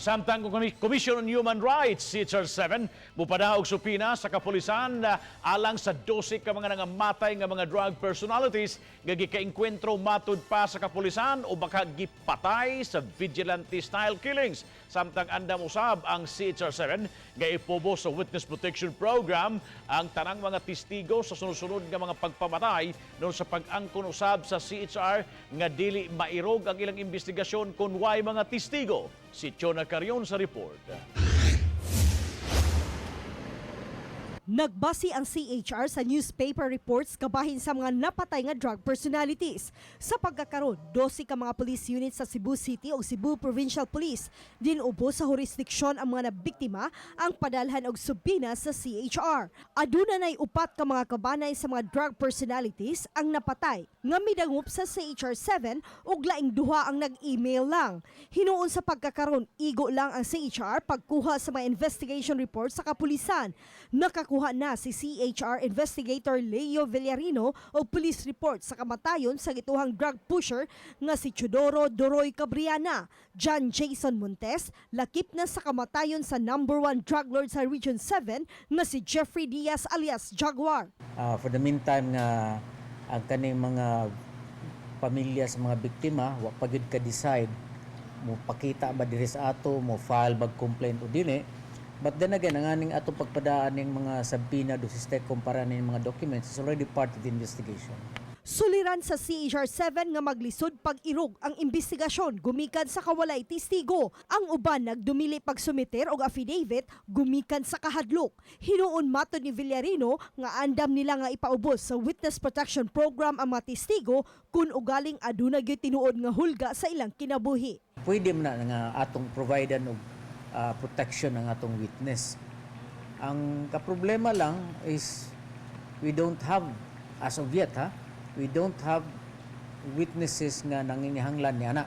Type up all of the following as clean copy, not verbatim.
Samtang ang Commission on Human Rights, CHR7, mupadaog subpoena sa kapulisan alang sa 12 ka mga nangamatay nga mga drug personalities nga gikaengkwentro matud pa sa kapulisan o baka gipatay sa vigilante style killings. Samtang andam usab ang CHR7 nga ipaubos sa Witness Protection Program ang tanang mga testigo sa sunod-sunod nga mga pagpamatay no sa pag-angkon usab sa CHR nga dili mairog ang ilang investigasyon kung way mga testigo. Si Chona Carion sa report. Nagbase ang CHR sa newspaper reports kabahin sa mga napatay nga drug personalities. Sa pagkakaron, 12 ka mga police units sa Cebu City o Cebu Provincial Police gipaubos sa jurisdiksyon ang mga nabiktima ang padalhan og subpoena sa CHR. Aduna nay upat ka mga kabanay sa mga drug personalities ang napatay nga midangop sa CHR 7 ug laing duha ang nag-email lang. Hinuon sa pagkakaron, igo lang ang CHR pagkuha sa mga investigation report sa kapulisan. Nakakuha na si CHR investigator Leo Villarino og police report sa kamatayon sa gituhang drug pusher nga si Teodoro Doroy Cabriana. John Jason Montes, lakip na sa kamatayon sa number one drug lord sa Region 7 nga si Jeffrey Diaz alias Jaguar. For the meantime nga ang kaning mga pamilya sa mga biktima wa pa gyud ka decide mo pakita ba diri sa ato, mo file bag complaint o dili. But then again, ang aning ato pagpadaan ning mga subpoena duces tecum para ning mga documents is already part of the investigation. Suliran sa CHR7 nga maglisod pag-irog ang investigasyon gumikan sa kawalay testigo. Ang uban nagdumili pagsumiter og affidavit gumikan sa kahadlok. Hinuon matod ni Villarino nga andam nila nga ipaubos sa Witness Protection Program ang mga testigo kung ugaling aduna gyud tinuod nga hulga sa ilang kinabuhi. Pwede man na nga atong providean og protection ang atong witness. Ang kaproblema lang is we don't have, as of yet ha, we don't have witnesses nga nanginihanglan niya na.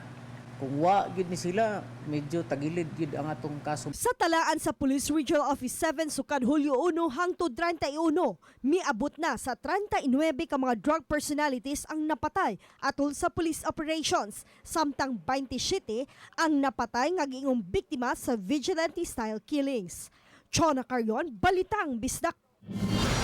Kung wa gyud ni sila, medyo tagilid gyud ang atong kaso. Sa talaan sa Police Regional Office 7 sukad Hulyo 1 hangtod 31, miabot na sa 39 ka mga drug personalities ang napatay atol sa police operations. Samtang 27 ang napatay nga giingong biktima sa vigilante style killings. Chona Carion, Balitang Bisdak.